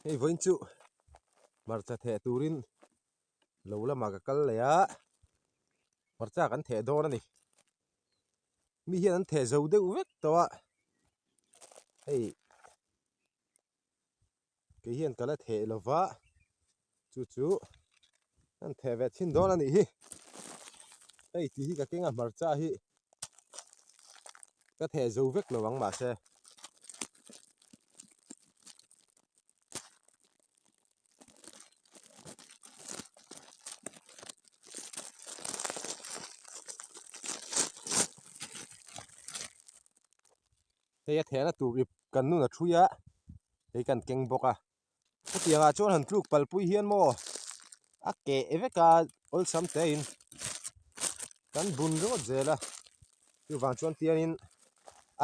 Hei vawiin chu hmarcha theh turin lo lamah ka kal leh a, hmarcha kan theh dawn a ni. Mi hian an theh zo deuh vek tawh a, hei kei hian ka la theh lo va, chu chu an theh ve thin dawn a nih hi. Hei tih hi ka keng a hmarcha hi ka theh zo vek lo ang mahse. Hei a thehna tur ip kan nun a thui a, hei kan keng bawk a. Hetiang ah chuan han tluk palpui hian maw a keh vek a awlsam te in kan bun ringawt zel a chuvang chuan tiangin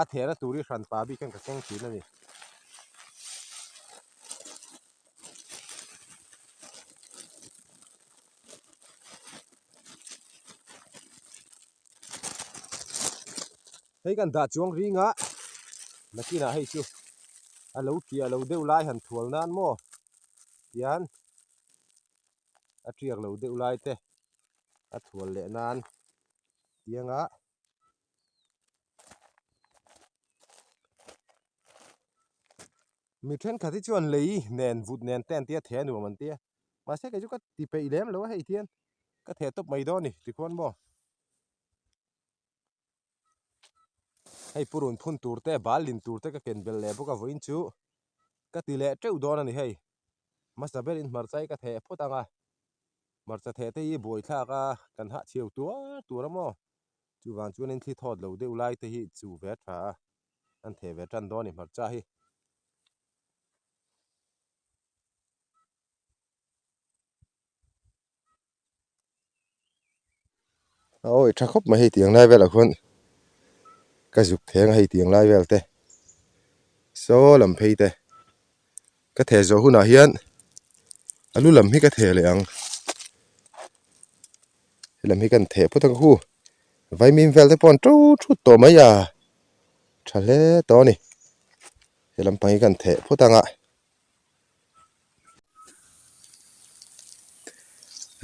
a thehna tur hi hran pa bik hian ka keng thin a ni. Hei kan dah chuang ring a, nakinah hei chu a lo ṭiah lo deuh lai han thual nan maw tian a ṭiak lo deuh lai te a thual leh nan tianga mi thenkhat hi chuan lei nen vut nen te an tia theh a nuam an tia mahse kei chu ka ti peih lem lo a hei tian ka theh tawp mai dawn a ni tikhuan maw. Hei purun phun tur te bal lin tur te ka ken belh leh bawk a vawiin chu ka ti leh teuh dawn a ni hei. Hmasa berin hmarcha hi ka theh phawt ang a, hmarcha theh te hi buaithlak a kan hah chhiau tuar tuar a maw? Chuvang chuanin thli thawt lo deuh lai te hi chuh ve a tha a, an theh ve tan dawn a ni hmarcha hi. Awi tha khawp mai hei tiang lai velah khuan ka zuk theng a hei tiang lai vel te saw lam phei te ka theh zawh hunah hian a lu lam hi ka theh leh ang helam hi kan theh phawt ang hu vaimim vel te pawh an to thut tawh mai a tha hle tawh a ni helam pang hi kan theh phawt ang a.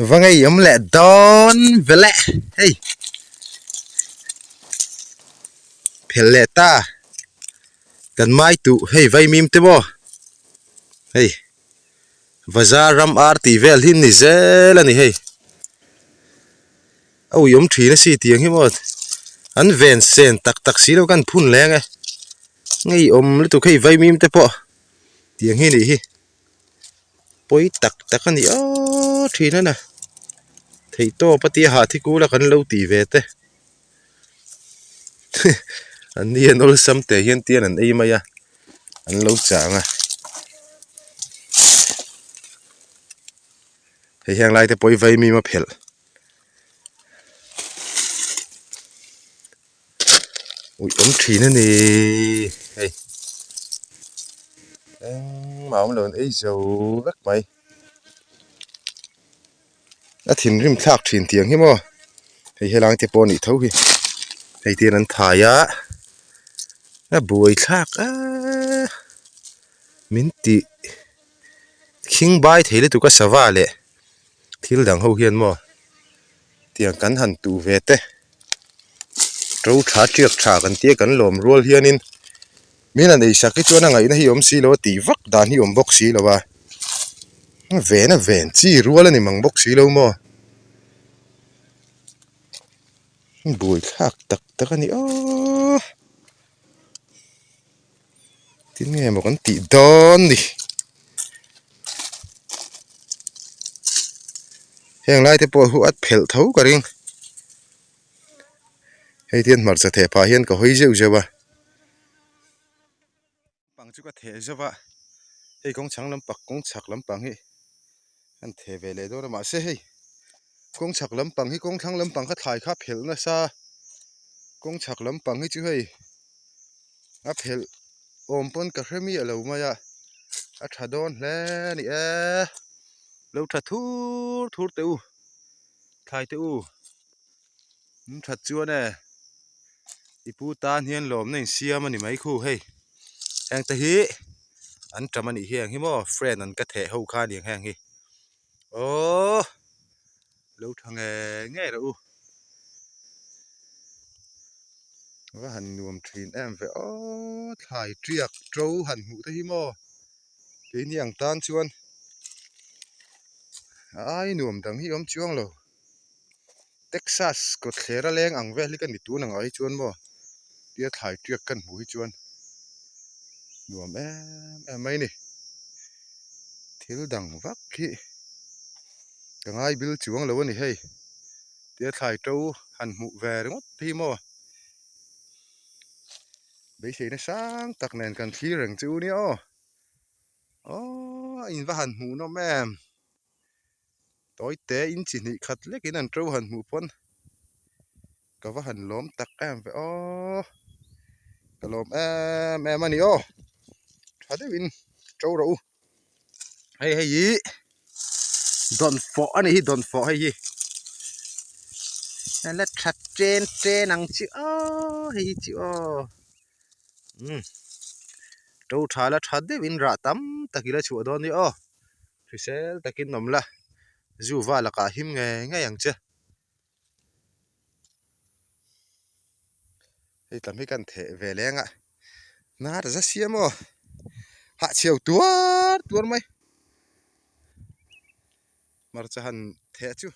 Va ngei awm leh dawn vele hei phel leh ta kan mai tuh hei vaimim te maw hei bazar ram ar tih vel hi ni zel a ni hei a ui awm thin a si tiang hi maw an ven sen tak tak si lo khan phun leng e ngei awm lutuk hei vaimim te pawh. Tiang hi a nih hi pawi tak tak a ni aw thin a na theihtawp a tia hah thi kul a kan lo tih ve te an ni an awlsam teh hian tian an ei mai a an lo chang a hei heng lai te pawh hi vaimim a phelh. Ui awm thin a ni hei engmah awm lo an ei zo vek mai a thinrim thlak thin tiang hi maw hei helai te pawh a nih tho hi hei te hian an thai a a buai thlak eee min tih khing bai thei lutuk a sava leh thil dang ho hian maw. Tiang kan han tuh ve te to tha tiak tha kan tia kan lawm rual hianin min han eisak hi chuan a ngaihna hi awm si lo a tih vak dan hi awm bawk si lo a ven a ven chi rual a ni mang bawk si lo maw buaithlak tak tak a ni aw. Tin nge maw kan tih dawn ni heng lai te pawh hu at phelh tho ka ring hei hian hmarcha theh phah hian ka hawi zeuh zeuh a pang chu ka theh zeuh a hei kawng chhang lampang kawng chhak lampang hi an theh ve leh dawn a mahse hei kawng chhak lampang hi kawng thlang lampang kha thlai kha a phelh nasa kawng chhak lampang hi chu hei a phelh awm pawn ka hre miah lo mai a a tha dawn hle a ni e lo tha thur thur teh u thlai teh u in that chuan e i pu tan hian lawmna insiam a ni mai khu hei heng te hi. An ṭam a nih hi heng hi maw friend an ka theh ho kha a ni ang heng hi aww lo tha ngei ngei rawh u va han nuam thin em ve aww thlai tiak to han hmuh te hi maw keini ang tan chuan a ai nuam dang hi awm chuang lo. Texas kawtthler a leng ang vel hi ka ni tun ang ah hi chuan maw tia thlai tiak kan hmuh hi chuan nuam em em mai a ni thil dang vak hi ka ngai bil chuang lo a ni hei tia thlai to han hmuh ve ringawt te hi maw beiseina sang tak nen kan thlir reng chu nia aw aww in va han hmuh nawm em. Tawi te in chi hnih khat lek in an to han hmuh pawn ka va han lawm tak em ve aw ka lawm em em a ni aw tha deuh in to rawh u hei hei hi dawnfawh a ni hi dawnfawh hei hi a la tha chen chen ang chi aw hei hi chu aw umm to tha la tha deuh in rah tam tak ila chhuah dawn a ni aw. Hrisel takin awm la, zu va lakah him ngei ngei ang che. Hei tlam hi kan theh ve leng a, hnar za siam aw, hahchhiau tuar tuar mai. Hmarcha han theh chu.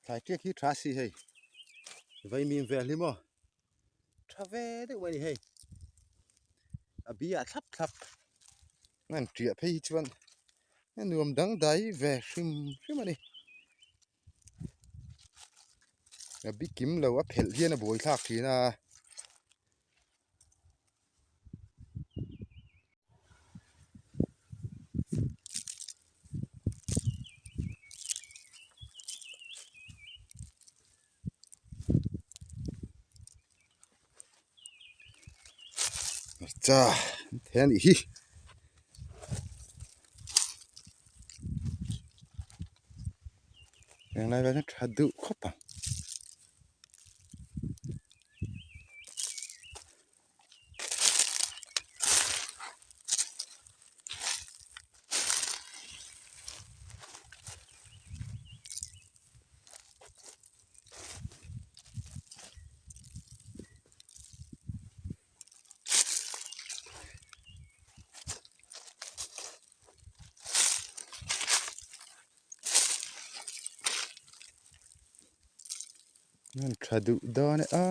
Thlai tiak hi tha si hei vaimim vel hi maw tha ve deuh mai a ni hei a biah thlap thlap a han tiah phei hi chuan a nuam dangdai ve hrim hrim a ni a bi kim lo a phelh hian a buaithlak thin a. Hmarcha an thei a nih hi. Henglai vel hi tha duh khawp ang. An tha duh dawn e a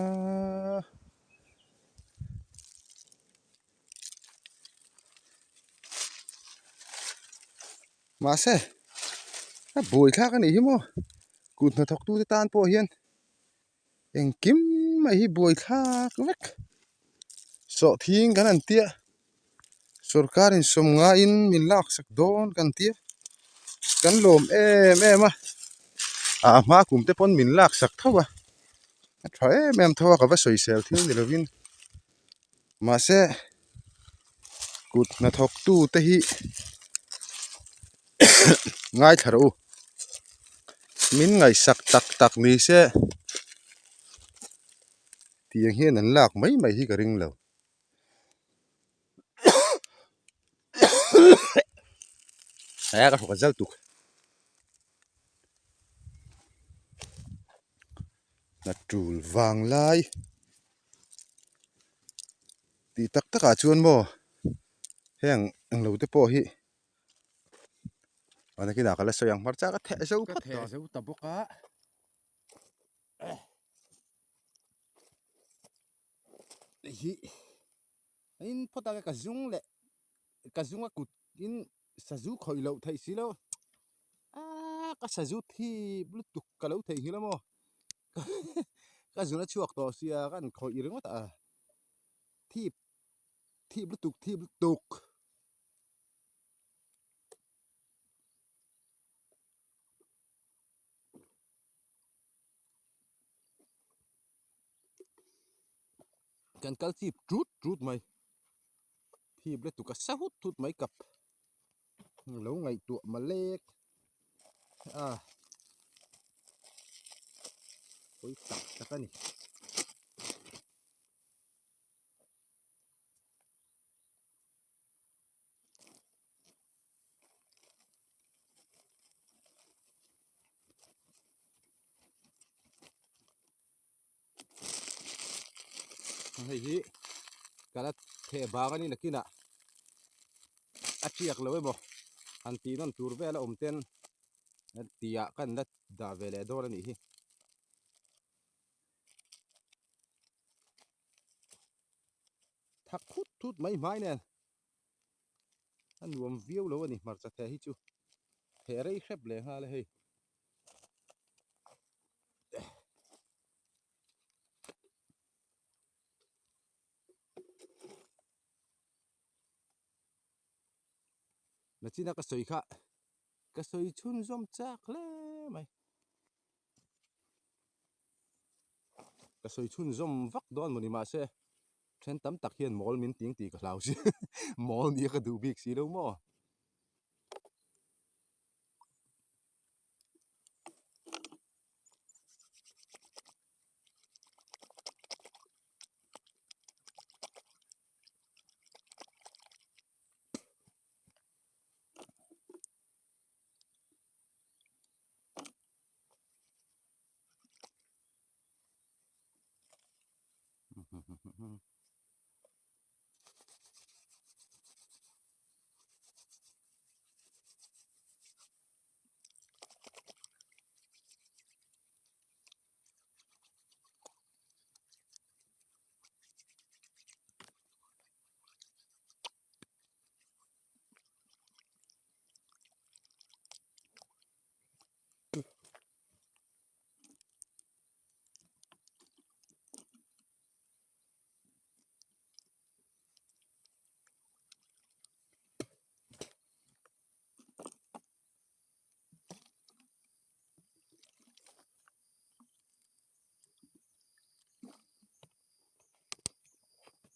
mahse a buai thlak a nih hi maw kut hnathawk tute tan pawh hian engkim mai hi buai thlak vek sawhthing kan han tia sorkar in sawm ngaiin min lak sak dawn kan tia kan lawm em em a a hma kum te pawn min lak sak tho a a tha em em tho a ka va sawisel thil ni lovin mahse kut hnathawk tu te hi ngaithla rawh u. Min ngaihsak tak tak ni se tiang hian an lak mai mai hi ka ring lo. Ka hruka zal tuk. Hna tul vang lai tih tak tak ah chuan maw heng englo te pawh hi a nakinah ka la sawi ang hmarcha ka theh zo phawt dawn. Ka theh zo ta bawk a. Hei hi in phawt a ka zung leh ka zung a kut in sazu khawih loh theih si lo aaa ka sazu thip lutuk ka lo theihnghilh a maw ka zun a chhuak tawh sia ka han khawih ringawt a thip thip lutuk thip lutuk. Kan kal chip tut tut mai thip lutuk a sa hut hut mai kap lo ngaihtuah malek a pawi tak tak a ni. Hei hi ka la theh bang a ni nakinah a tiak lo emaw han tih nawn tur vel a awm ten tihah kan la dah ve leh dawn a nih hi. Thak thut thut mai hmai nen a nuam viau lo a ni hmarcha theh hi chu theh rei hrep leh nghal a hei. Nachina ka sawi kha ka sawi chhunzawm chak hle mai. Ka sawi chhunzawm vak dawn maw ni mahse then tam tak hian mawl min ting tih ka hlau si mawl nia ka duh bik si lo maw.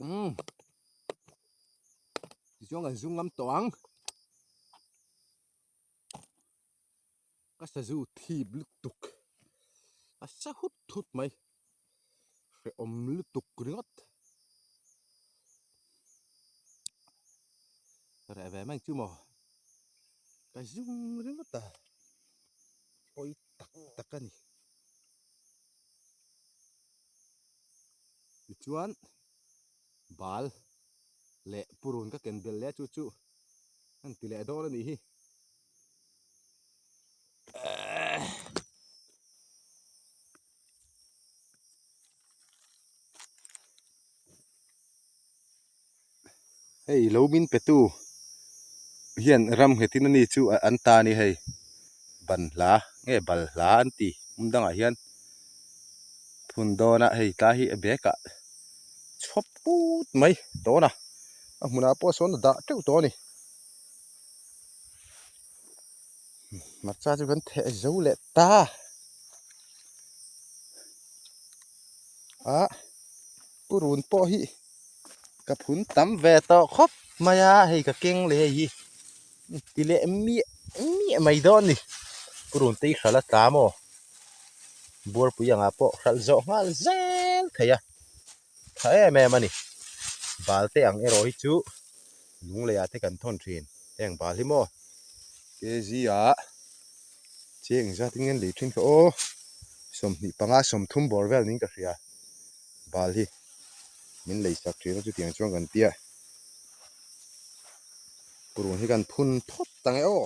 Umm tichuan kan zum ngam tawh ang ka sazu thip lutuk a sa hut hut mai hrehawm lutuk ringawt reh ve mai chu maw ka zum ringawt a pawi tak tak a ni tichuan bal leh purun ka ken belh leh a chu chu an ti leh dawn a nih hi. Hei lo min pe tu hian ram nghetin a ni chu an ta a ni hei ban hla nge bal hla an ti hmun dangah hian phun dawn a hei tlai hi a bag ah chhawp put mai dawn a a hmunah pawh sawn a dah teuh tawh a ni. Hmarcha chu kan theh zo leh ta a purun pawh hi ka phun tam ve tawh khawp mai a hei ka keng leh hei hi ti leh miah miah mai dawn a ni purun te hi hralh a tla maw. Buarpui angah pawh hralh zawh nghal zel thei a, tha em em a ni. Bal te ang erawh hi chu lungleiah te kan thawn thin. Heng bal hi maw kg ah chiang engzat in nge an lei thin kha aw 25 30 bawr vel niin ka hria bal hi min lei sak thin a chutiang chuan kan tia purun hi kan phun phawt ang e aw.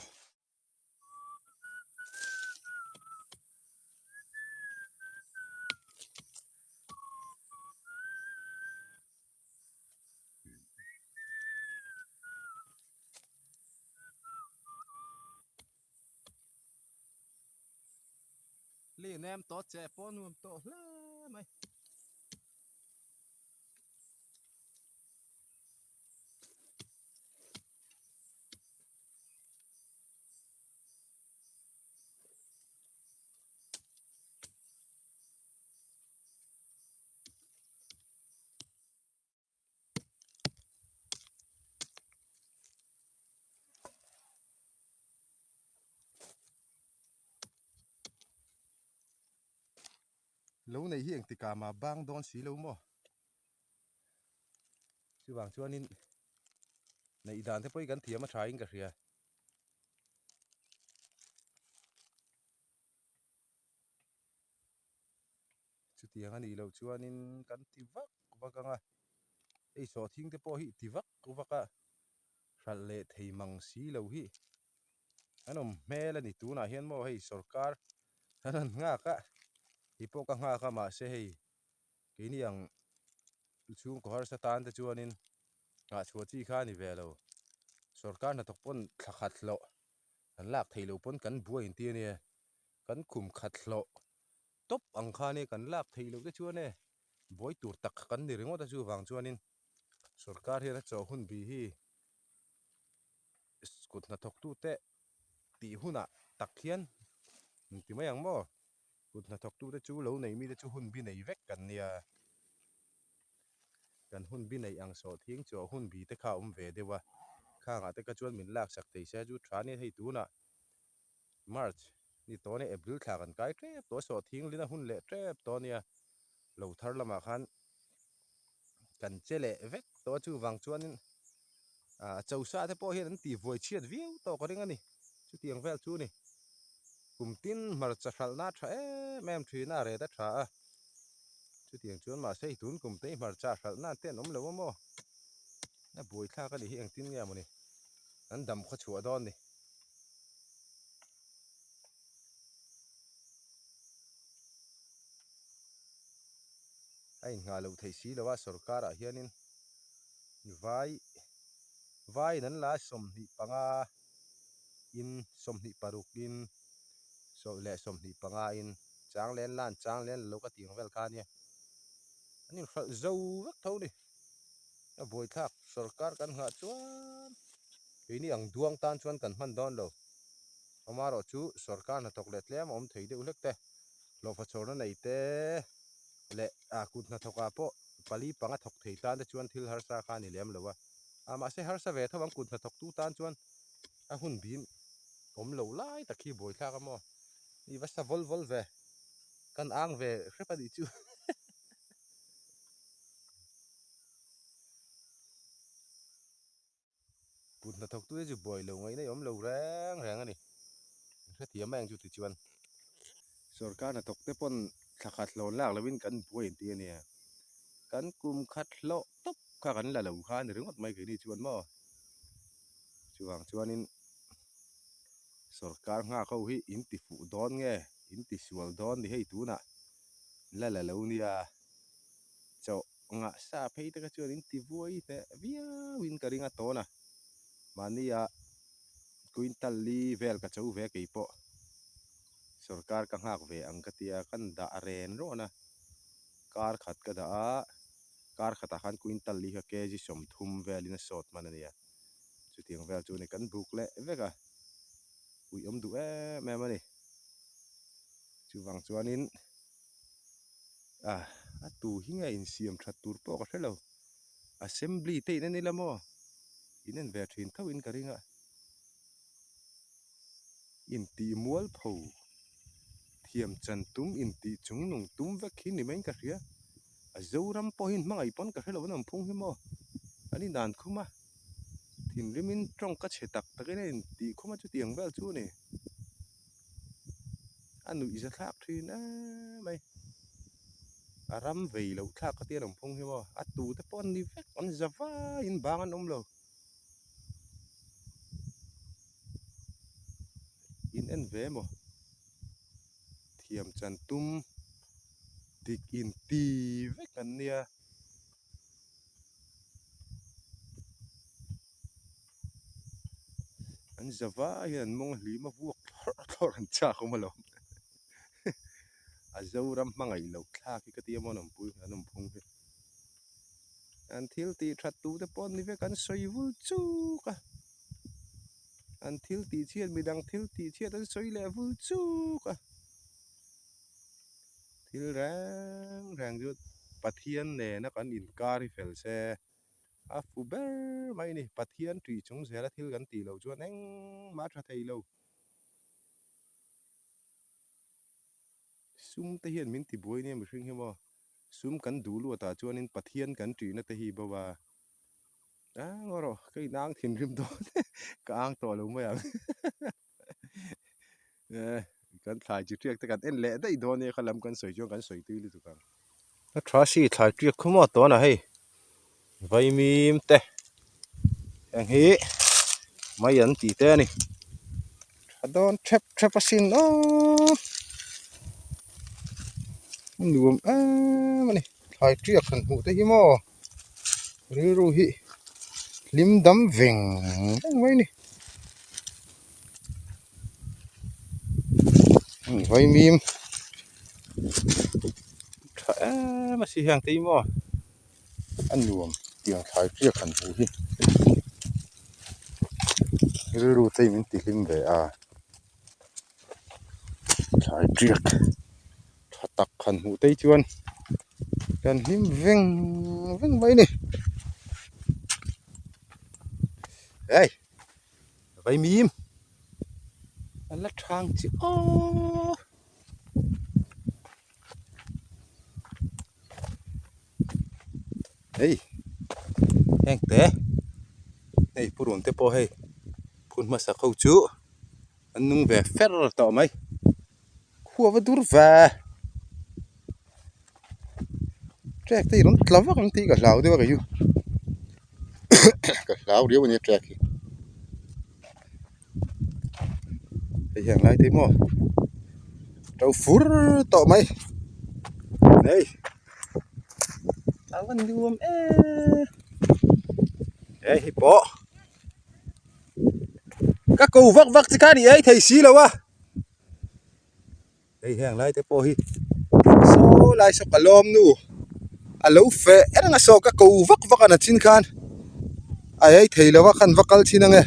Li nem tawh che pawh nuam tawh hle mai. Lo nei hi engtikah mah bang dawn si lo maw? Chuvang chuanin neih dan te pawh hi kan thiam a tha in ka hria. Chutiang a nih loh chuanin kan ti vak vak ang a, hei sawhthing te pawh hi ti vak vak a, hralh leh thei mang si lo hi an awm hmel a ni. Tunah hian maw hei sorkar an rawn nghak a, kei pawh ka nghak a mahse hei keini ang chhungkaw harsa tan te chuanin nghahchhuah chi kha a ni ve lo. Sorkar hnathawk pawn thla khat hlawh an lak theih loh pawn kan buai inti a nia, kan khum khat hlawh tawp ang kha ania kan lak theih loh te chuan e buai tur tak kan ni ringawt a chuvang chuanin sorkar hian a chawh hun bi hi kut hnathawk tute tih hunah tak hian inti mai ang maw kut hnathawk tute chu lo nei mite chu hun bi nei vek kan nia kan hun bi neih ang sawh thing chu a hun bi te kha a awm ve deuh a khangah te kha chuan min laksak thei se chu tha ania hei tunah March ni tawh ania April thla kan kai tep tawh a sawh thing lin a hun leh tep tawh ania lo thar lamah khan kan che leh vek tawh a chuvang chuanin ah chosa te pawh hian an tih vuai chhiat viau tawh ka ring a ni chutiang vel chu a ni kum tin hmarcha hralhna a tha em em thin a a ret a tha a chutiang chuan mahse hei tun kum te hi hmarcha hralhna te an awm lo a maw a buaithlak a nih hi engtin nge mawni an dam khaw chhuah dawn ni. A innghah loh theih si lo a sorkar ah hianin vai vaiin an la 25 in 26 in leh 25 in chang leh an la an chang leh an la lo ka tih ang vel kha ania an inhralh zo vek tho a ni a buaithlak sorkar kan nghah chuan keini ang duang tan chuan kan hman dawn lo. Amaherawh chu sorkar hnathawk leh tlem a awm thei deuh hlek te, hlawhfa chhawrna nei te leh ah kut hnathawkah pawh pali panga thawk thei tan te chuan thil harsa kha a ni lem lo a. Ah mahse harsa ve tho ang kut hnathawktu tan chuan a hun bim awm lo lai tak hi buaithlak a maw? Ni va sa vawl vawl ve, kan ang ve hrep a nih chu. Kut hnathawk tute chu buai lo ngaihna i awm lo reng reng a ni. In hrethiam mai ang chu tichuan. Sorkar hnathawk te pawn thla khat hlawn lak lovin kan buai inti a nia. Kan kum khat hlawh tawp kha kan la lo kha a ni ringawt mai keini chuan maw. Chuvang chuanin sorkar nghak ho hi in ti fuh dawn nge in ti sual dawn ni hei tunah la la lo nia. Chawh ngah sa phei te kha chuan in ti vuai hneh viau in ka ring a tawn a mahni ah quintal li vel ka cho ve kei pawh sorkar ka nghak ve ang ka tia kan dah ren rawn a kar khat ka dah a kar khatah khan quintal li kha kg 30 velin a sawt hman a nia chutiang vel chu ni kan buk leh vek a ui awm duh em em a ni chuvang chuanin. Ah a tu hi nge insiam that tur pawh ka hre lo assembly te in en ila maw in en ve thin tho in ka ring a intih mualpho thiam. Thiam chan tum intih chung nung tum vek hi ni maiin ka hria. A Zoram pawh hi hmangaih pawn ka hre lo an awm phung hi maw? An inan khum a, thinrimin tawng ka chhe tak takin a intih khum a chutiang vel chu a ni. A nuih za thlak thin em mai. A ram vei loh thlak ka tia an awm phung hi maw? A tute pawh an ni vek, an za vaiin bang an awm lo. In en ve maw? Thiam chan tum dik in ti vek an nia. An za vai hian an mawng a hlim a vuak thlawrh thlawrh an chak awm alawm. A Zoram hmangaih loh thlak hi ka ti a maw an awmpui an awmphung hi. An thil tih that tu te pawh an ni vek an sawi vul chuk a. An thil tih chhiat midang thil tih chhiat an sawi leh vul chuk a. Thil reng reng chu Pathian nena kan inkar hi fel se a fu ber mai a ni. Pathian tih chung zela thil kan tih loh chuan engmah a tha thei lo. Sum te hian min tibuai nia mihring hi maw? Sum kan duh luatah chuanin Pathian kan ṭihna te hi bo a, a ngaw rawh ka inang thinrim dawn ka ang tawh lo mai ang kan thlai chi ṭiak te kan en leh daih dawn nia kha lam kan sawi chuan kan sawi tui lutuk ang. A tha si thlai ṭiak khaw maw tawnah hei Vaimim te heng hi mai an tih te a ni tha dawn thep thep asin aw a nuam em a ni thlai tiak han hmuh te hi maw rilru hi hlim dam veng veng mai a ni vaimim tha em a si heng te hi maw. A nuam tiang thlai hriak han hmuh hi rilru te hi min ti hlim ve a thlai hriak tha tak han hmuh te hi chuan kan hlim veng veng mai a ni hei vaimim a la thang chi aw. Hei heng te hei purun te pawh hei phun hmasa ho chu an nung ve fer tawh mai khua va dur ve trek te hi rawn tla vak ang tih ka hlau deuh a kei chu ka hlau riau a nia trek hi. Hei hian lai te maw to fur tawh mai hei a va nuam em hei hi pawh ka ko vak vak chi kha ni ei thei si lo a. Hei heng lai te pawh hi saw lai saw ka lawm nu a lo feh reng a saw ka ko vak vak a nachin khan a ei thei lo a khan va kal thin ang e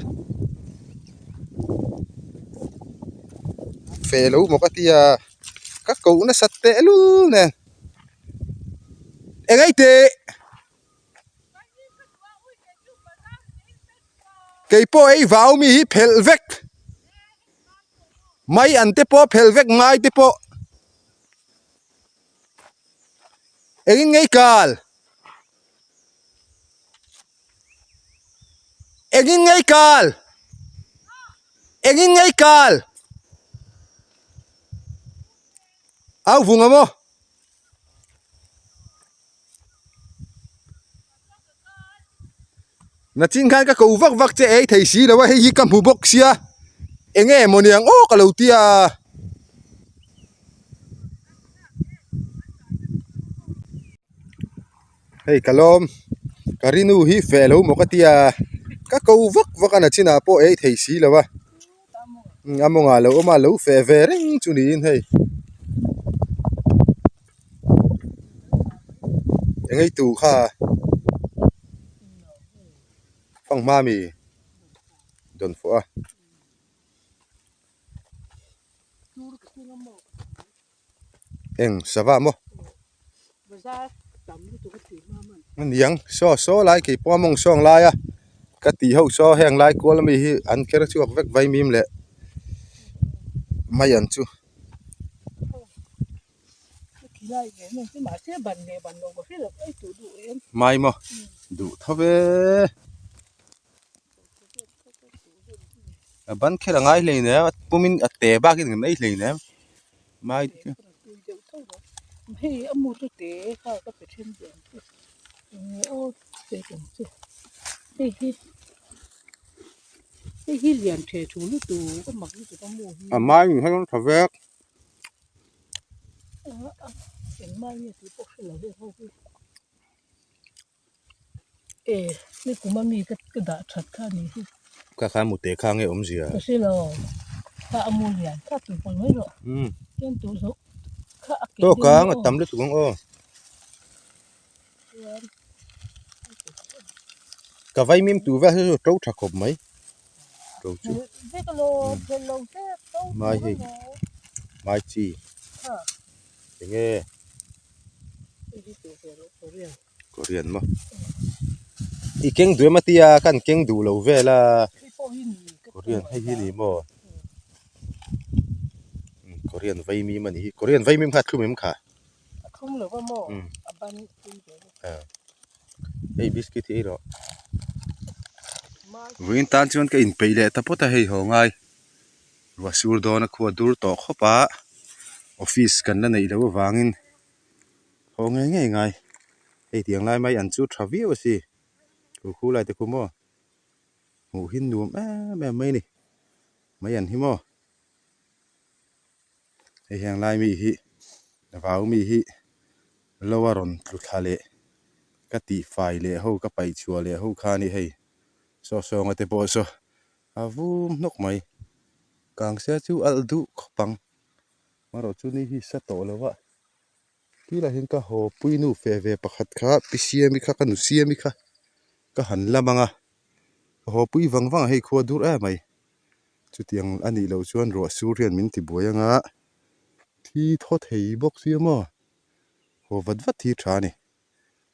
feh lo maw ka tia ka koh nasat tehlul nen eng ei teh. Kei pawh ei vau mi hi phelh vek mai an te pawh phelh vek ngai te pawh engin ngei kal engin ngei kal engin ngei kal au vung a maw. Nachin khan ka ko vak vak che ei thei si lo a hei hi ka hmu bawk sia eng nge maw niang aw ka lo ti a. Hei ka lawm ka rinu hi feh lo maw ka ti a ka ko vak vak a nachinah pawh ei thei si lo a. A mawngah lo awm a lo feh ve reng chu niin hei. Eng ei tur kha fanghma mi dawn fawh a. Eng sava maw? Aniang saw saw lai kei pawh a mawng sawng lai a ka tih ho saw heng lai kual ami hi an kher chhuak vek vaimim leh mai an chu. Mai maw duh tho ve a ban kher a ngai hlei nem a pumin a te bakin kan ei hlei nem mai chu. A mai in hei tha vek. Kha kha mute kha nge awmzia. Tawk ang a tam lutuk ang aw. Ka vaimim tur vel hi chu to tha khawp mai to chu mai hei mai chi enge korean maw i keng duh em a tia kan keng duh lo vel a korean hei hi ni maw korean vaimim a nih hi korean vaimim kha a thlum em kha. A thlum lo va maw? A ban tui ve bawk. Hei biscuit hi ei rawh. Vawiin tan chuan ka inpeih leh ta phawt a hei haw ngai. Ruah sur dawn a khua dur tawh khawp a, office kan la neih loh avangin haw ngei ngei ngai. Hei tiang lai mai an chu tha viau a si. Khu khu lai te khu maw? Hmuh hi nuam em em mai a ni. Mai an hi maw? Hei heng lai mi hi vau mi hi lo a rawn tlu thla leh ka tih fai leh ho ka paih chhuah leh ho kha a ni hei saw sawnga te pawh saw a vum hnawk mai kang se chu alh duh khawp ang amaherawh chu ni hi sa tawh lo a tilai hian ka haw pui nu fe ve pakhat kha pi siami kha ka nu siami kha ka han lam ang a ka haw pui vang vang a hei khua dur em mai. Chutiang a nih loh chuan ruah sur hian min ti buai anga thi thaw thei bawk sia maw? Haw vat vat hi tha a ni.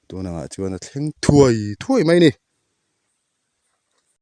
Tun angah chuan a thleng thuai thuai mai a ni.